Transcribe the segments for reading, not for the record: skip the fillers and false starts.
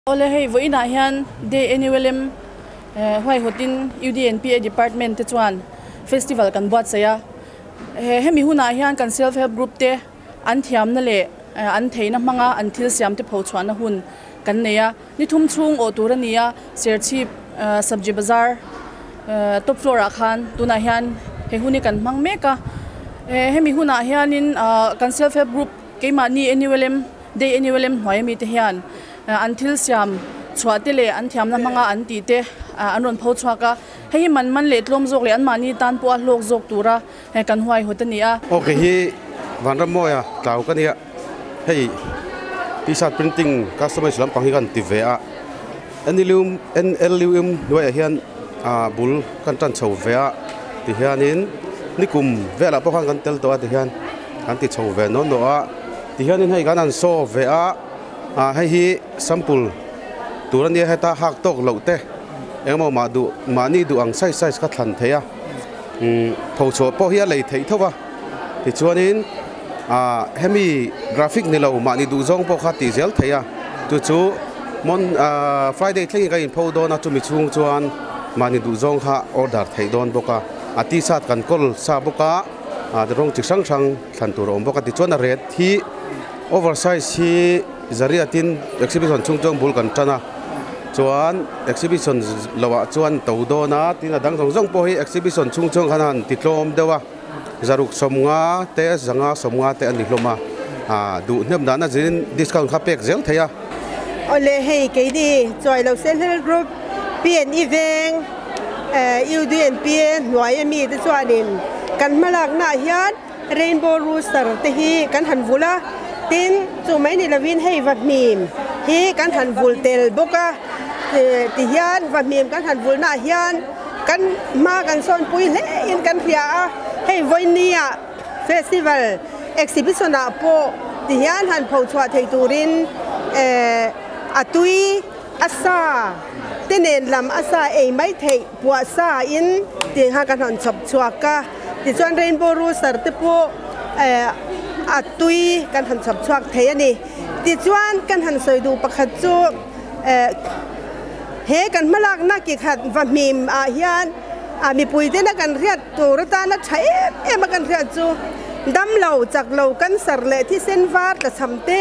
Awle hei vawiinah hian Day NULM huaihawtin UDNPA Department te chuan festival kan buatsaih a. Hemi hunah hian kan Self Help Group te an thiamna leh an theihna hmanga an thil siam te phochhuahna hun kan nei a. Ni thum chhung awh tur a ni a, Serchhip Sabji Bazar top floor ah khan tunah hian he hun hi kan hmang mek a. Hemi hunah hianin kan Self Help Group keimahni NULM Day NULM hnuai ami te hian an thil siam chhuah te leh an thiamna hmanga an tih te an rawn pho chhuak a, hei hi man man leh tlawm zawk leh anmahni tan pawha hlawk zawk tura kan huaihawt a ni a. Aw kei hi Vanrammawia tlau ka nia, hei t-shirt printing customize lampang hi kan ti ve a, NLUM NLUM hnuaiah hian bul kan tan chho ve a tihianin nikum velah pawh khan kan tel tawh a tihian kan ti chho ve nawn nawh a. Tihianin hei kan han saw ve a, ah hei hi sample tur a nia heta hak tawk loh te engemaw mah duh mahni duh ang size size kha thlan theih a, umm tho chhuah pawh hi a lei theih tho va tichuanin ah hemi graphic ni lo mahni duh zawng pawh kha tih zel theih a chu chu mon ah friday thlengin kan inpho dawn a chumi chhung chuan mahni duh zawng kha order theih dawn bawk a, a t-shirt kan kawl sa bawk a ah rawng chi hrang hrang. Thlan tur a awm bawk a tichuan a ret hi over size hi zariatin exhibition chhung chuan bul kan tan a chuan exhibition lohah chuan to dawn a tin a dang zawng zawng pawh hi exhibition chhung chuan khan a han ti tlawm deuh a zaruk sawmnga te zanga sawmnga te a ni hlawm a ah duh hnem dana zin discount kha pek zel thei a. Awle hei keini Chuailo Self-Help Group PNE veng UDNPA hnuai ami te chuanin kan hmalaknaah hian Rainbow Rooster te hi kan han vulh a, tin chu mai ni lovin hei vahmim hi kan han vulh tel bawk a, ti hian vahmim kan han vulhnaah hian kan hma kan sawnpui hle in kan hria a, hei vawinia festival exhibition ah pawh ti hian han phochhuah thei turin a tui a sa te nen lam a sa ei mai theih puah sa in tih kha kan rawn chhawp chhuak a tichuan rainbow rooster te pawh eh a tui kan han chhawp chhuak thei a ni tichuan kan han sawi duh pakhat chu eh he kan hmalakna ki khat vahmim ah hian ah mipui tena kan hriat tur atana tha em em a kan hriat chu damlo chaklo cancer leh thisen var tlachham te.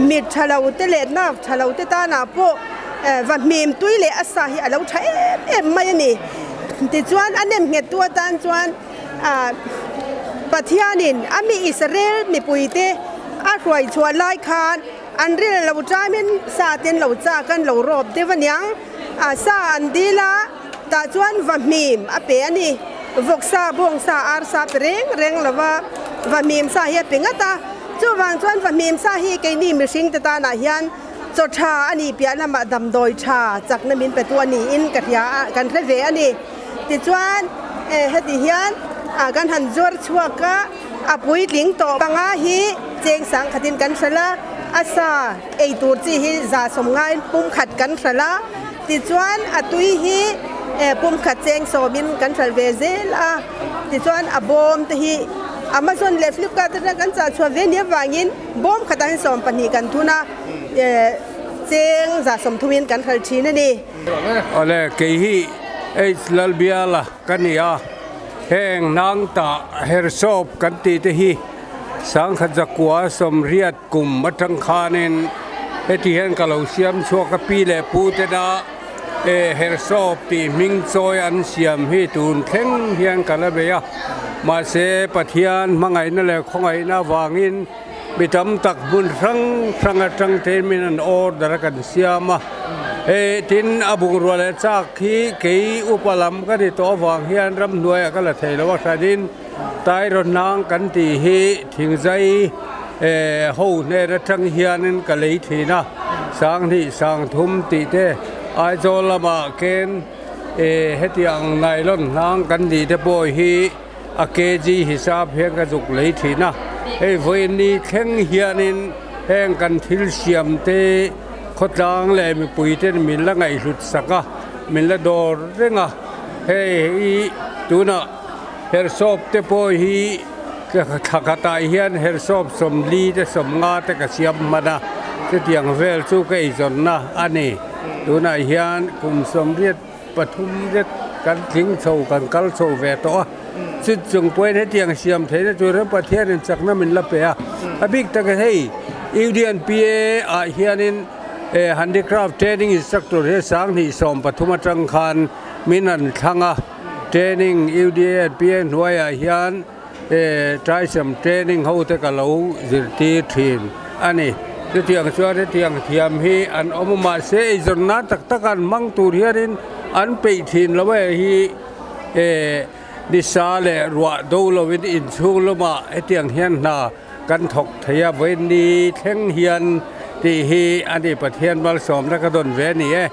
Mit tha lo te leh nerve tha lo te tanah pawh va hmim tui leh a sa hi a lo tha em em mai a ni. Tichuan a nem nghet tu atan chuan Pathianin a mi Israel mipuite a hruai chhuah lai khan an ril lo tamin sa te an lo chak a, an lo rawp deuh aniang. Sa an dil a, tah chuan va hmim a pe a ni. Vawksa, bawngsa, arsa pe reng reng lova va hmim sa hi a pe ngat a. Chuvang chuan fahmim sa hi keini mihring te tanah hian chaw tha a nih piah lamah damdawi tha chakna min pe tu a niin ka hria a, kan hre ve a ni. Tichuan heti hian kan han zuar chhuak a, a puitling tawh panga hi cheng sang khatin kan hralh a, a sa ei tur chi hi za sawm ngaiin pum khat kan hralh a, tichuan a tui hi pum khat cheng sawmin kan hralh ve zel a. Tichuan a bawm te hi Amazon leh Flipkart atang kan chah chhuah ve ni avangin bawm khatah hian 12 kan thun a, cheng za sawmthumin kan hralh thin a ni. Awle, kei hi H Lalbiala ka ni a, heng hnang tah hersawp kan tih te hi sangkhat zakua sawmriat kum atang khanin heti hian ka lo siam chhuak a, pi leh pu tena E Hersawp tih hming chawi an siam hi tun thleng hian ka la bei a, mahse Pathian hmangaihna leh khawngaihna avangin mi tam tak hmun hrang hrang atang tein min an order a kan siam a, hei tin a bungrua leh chak hi kei upa lam ka ni tawh avang hian ramhnuaiah ka la thei lo a hranin Tairawnang kan tih hi thingzai ho hnen atang hianin ka lei thin a, Sanghnih Sangthum tih te Aizawl lamah ken hetiang nylon hnang kan nih te pawh hi a kg hisap hian ka zuk lei thin a, hei vawiin thleng hianin heng kan thil siam te khawtlang leh mipui ten min la ngaihhlut sak a, min la dawr reng a, hei hi tunah. Hersawp te pawh hi thla khatah hian hersawp sawmli te sawmnga te ka siam hman a. Chutiang vel chu ka eizawnna a ni. Tunah hian kum 83 zet kan tling chho, kan kal chho ve tawh a. Chut chung pawhin hetiang siam theihna tur hian Pathianin chakna min la pe a. A bik takin hei UDNPA ah hianin Handicraft Training Instructor hi 2013 atang khan min han thlang a. Training UDNPA hnuaiah hian Taisam training ho te ka lo zirtir thin a ni. Chutiang chuan hetiang thiam hi an awm a, mahse eizawn nan tak tak an hmang tur hianin an peih thin lo e hi nisa leh ruah do lovin inchhung lamah hetiang hian hna kan thawk thei a, vawiin ni thleng hian tih hi a ni Pathian malsawmna ka dawn ve a ni e.